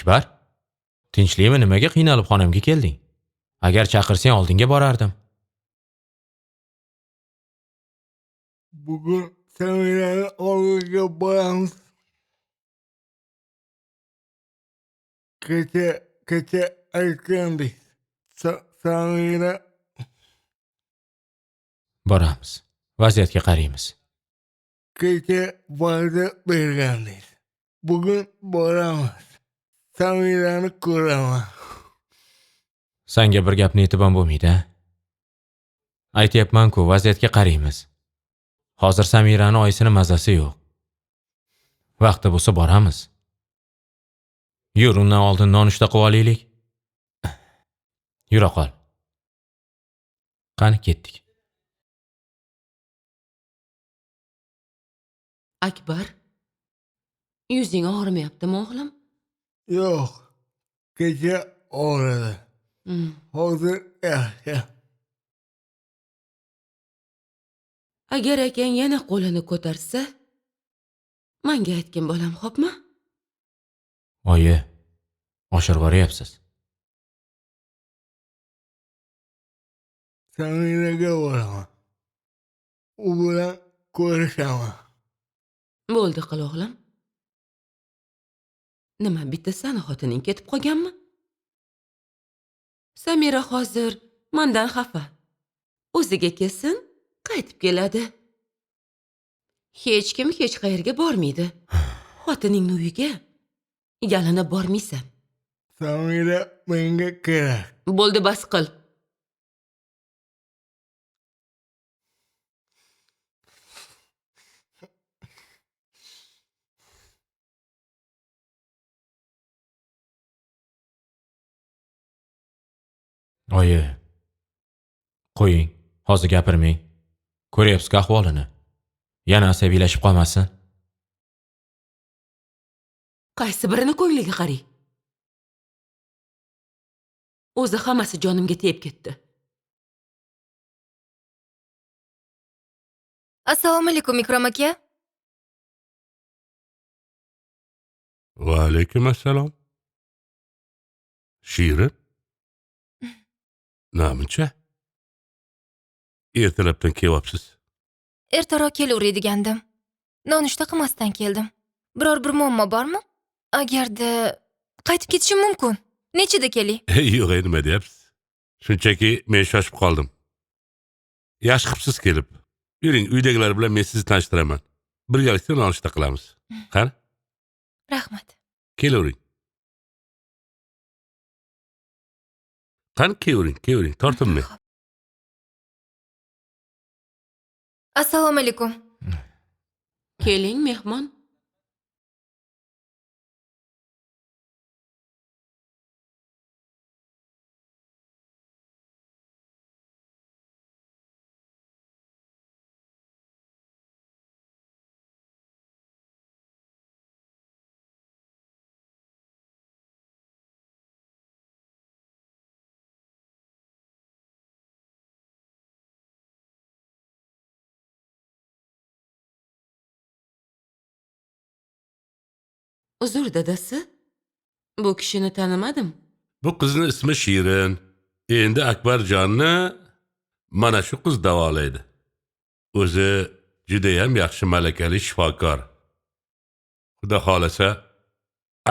Akbar, tinchlikmi, nimaga qiynalib xonamga kelding? Agar chaqirsang oldinga borardim. Bugun Samirani oldiga boramiz. Kecha aytgandik. Samira. Boramiz. Vaziyatga qaraymiz. Kecha va'da bergandik. Bugun boramiz. Samirani ko'raman. Sanga bir gapni aytib ham bo'lmaydi, a? Aytyapman-ku, vaziyatga qaraymiz. Hozir Samirani oyisini mazasi yo'q. Vaqti bo'lsa boramiz. Yur, undan oldin nonushta qilib olaylik. Yura qol. Qani, ketdik. Akbar, yuzing og'rimayaptimi, o'g'lim? Yo'q, kecha og'ridi. Hozir yaxshi. Agar akang yana qo'lini ko'tarsa, menga aytgin bolam, xo'pmi? Oyi, oshirib boryapsiz. Samiraga boraman. U bilan ko'rishaman. Bo'ldi qil, o'g'lim. Nima, bitta sani xotining ketib qolganmi? Samira hozir mendan xafa. O'ziga kelsin, qaytib keladi. Hech kim hech qayerga bormaydi. Xotiningni uyiga yalinib bormaysan. Samira menga kerak. Bo'ldi, bas qil. Oyi, qo'ying, hozir gapirmang. Ko'ryapsiz ahvolini. Yana asabiylashib qolmasin. Qaysi birini ko'ngliga qarang. O'zi hammasi jonimga tegib ketdi. Assalomu alaykum, Ikrom aka. Va alaykum assalom. Shirin? Namuncha? Ertalabdan kelyapsiz. Ertaroq kelaveray degandim. Nonushta qilmasdan keldim. Biror bir muammo bormi? Agarda qaytib ketishim mumkin. Nechida kelay? Yo'q, nima deyapsiz? Shunchaki men shoshib qoldim. Yaxshi qilibsiz kelib. Yuring, uydagilar bilan men sizni tanishtiraman. Birgalikda nonushta qilamiz. Qani? Rahmat. Kelavering. Qani, kelavering, kelavering, tortinmang. Assalomu alaykum. Keling, mehmon. Uzr, dadasi. Bu kishini tanimadim. Bu qizni ismi Shirin. Endi Akbarjonni mana shu qiz davolaydi. O'zi juda ham yaxshi malakali shifokor. Xudo xolasa,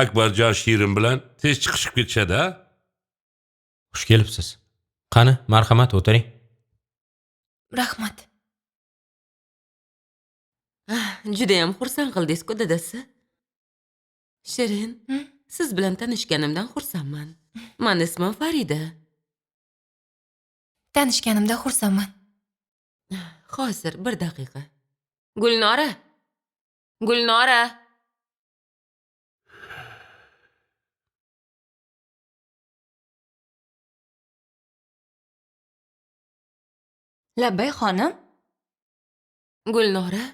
Akbarjon Shirin bilan tez chiqishib ketishadi, a? Xush kelibsiz. Qani, marhamat, o'tiring. Rahmat. Juda ham xursand qildingiz-ku, dadasi. Shirin, siz bilan tanishganimdan xursandman. Mani ismim Farida. Tanishganimdan xursandman. Hozir bir daqiqa. Gulnora. Gulnora. Labbay xonim. Gulnora,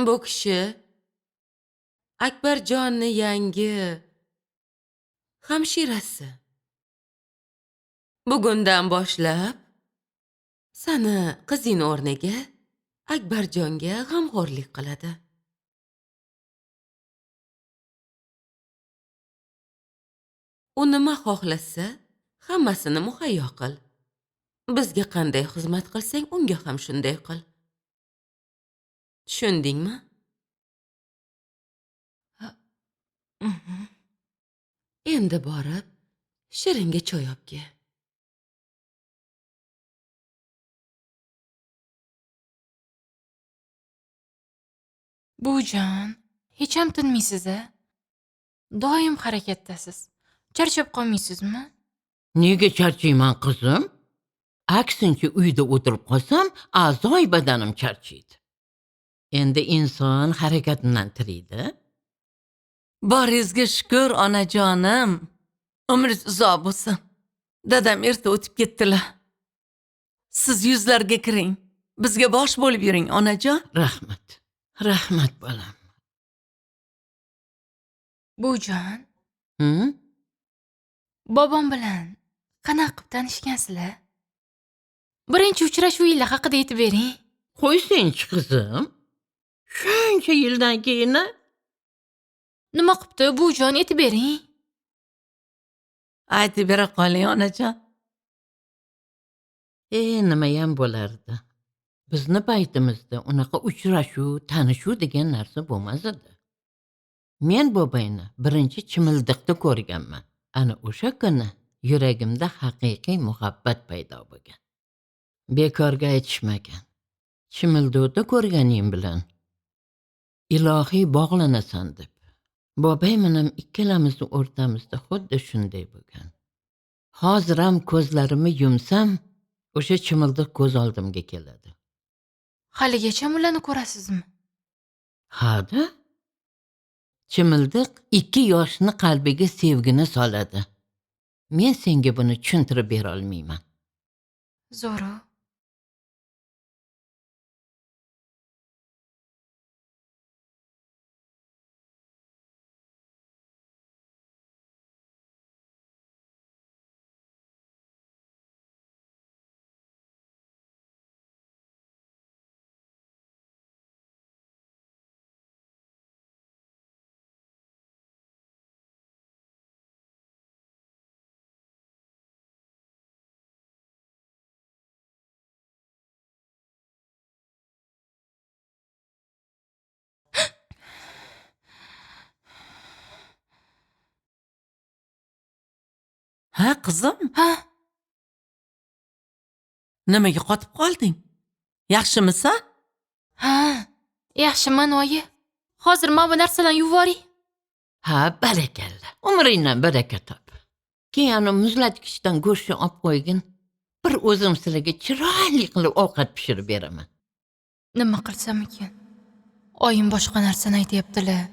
bu kishi Akbarjonni yangi hamshirasi. Bugundan boshlab sani qizing o'rniga Akbarjonga g'amxo'rlik qiladi. U nima xohlasa, hammasini muhayyo qil. Bizga qanday xizmat qilsang, unga ham shunday qil. Tushundingmi? Endi borib, Shiringa choy olib kel. Buvijon, hech ham tinmaysiz-a? Doim harakatdasiz. Charchab qolmaysizmi? Nega charchayman qizim? Aksincha uyda o'tirib qolsam, a'zoy badanim charchaydi. Endi inson harakat bilan tiriydi. Boringizga shukr, onajonim. Umringiz uzoq bo'lsin. Dadam erta o'tib ketdilar. Siz yuzlarga kiring. Bizga bosh bo'lib yuring, onajon. Rahmat. Rahmat bolam. Buvijon. Bobom bilan qanaqa qilib tanishgansizlar? Birinchi uchrashuvinglar haqida aytib bering. Qo'ysangchi qizim. Shuncha yildan keyin nima qilibdi buvijon, aytib bering. Aytib bera qoling, onajon. Nimayam bo'lardi. Bizni paytimizda unaqa uchrashuv, tanishuv degan narsa bo'lmas edi. Men bobayni birinchi chimildiqda ko'rganman. Ana o'sha kuni yuragimda haqiqiy muhabbat paydo bo'lgan. Bekorga aytishmagan. Chimildiqda ko'rganing bilan ilohiy bog'lanasan deb. Bobay bilan ikkalamizni o'rtamizda xuddi shunday bo'lgan. Hozir ham ko'zlarimni yumsam, o'sha chimildiq ko'z oldimga keladi. Haligacha ularni ko'rasizmi? Ha-da. Chimildiq ikki yoshni qalbiga sevgini soladi. Men senga buni tushuntirib bera olmayman. Zo'ru. Ha qizim? Ha? Nimaga qotib qolding? Yaxshimisan? Ha, yaxshiman oyi. Hozir mana bu narsalarni yuvoring. Ha, barakalla. Umringdan baraka top. Keyin ana muzlatgichdan go'shtni olib qo'ygin. Bir o'zim sizlarga chiroyli qilib ovqat pishirib beraman. Nima qilsam ekan? Oyim boshqa narsani aytayaptilar.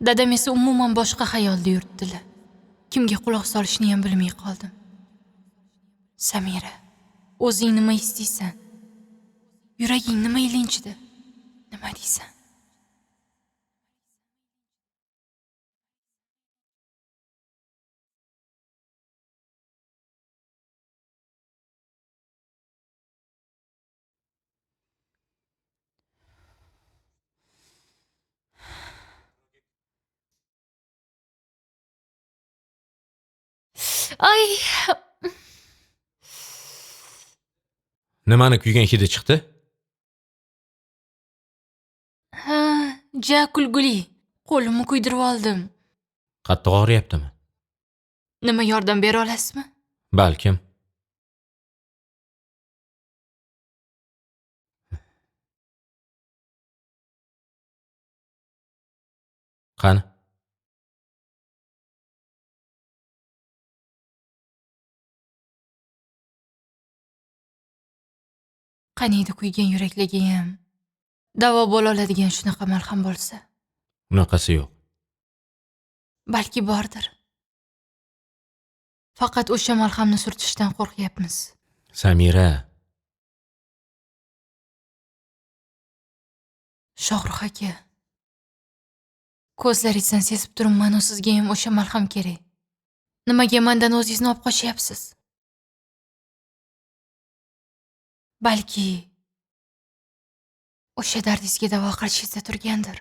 Dadam esa umuman boshqa xayolda yuritdilar. Kimga quloq solishni ham bilmay qoldim. Samira, o'zing nima istaysan? Yuraging nima ilinchida? Nima deysan? Ay! Nimani kuygan hidi chiqdi? Ha, ja kulguli. Qo'limni kuydirib oldim. Qattiq og'riyaptimi? Nima yordam bera olasizmi? Balkim. Qani? Qaniydi kuygan yuraklarga ham davo bo'la oladigan shunaqa malham bo'lsa. Unaqasi yo'q. Balki bordir. Faqat o'sha malhamni surtishdan qo'rqyapmiz. Samira. Shohrux aka. Ko'zlaringizdan sezib turibman, sizga ham o'sha malham kerak. Nimaga mendan o'zingizni olib qochyapsiz? Balki o'sha dardingizga davo qilishingizda turgandir.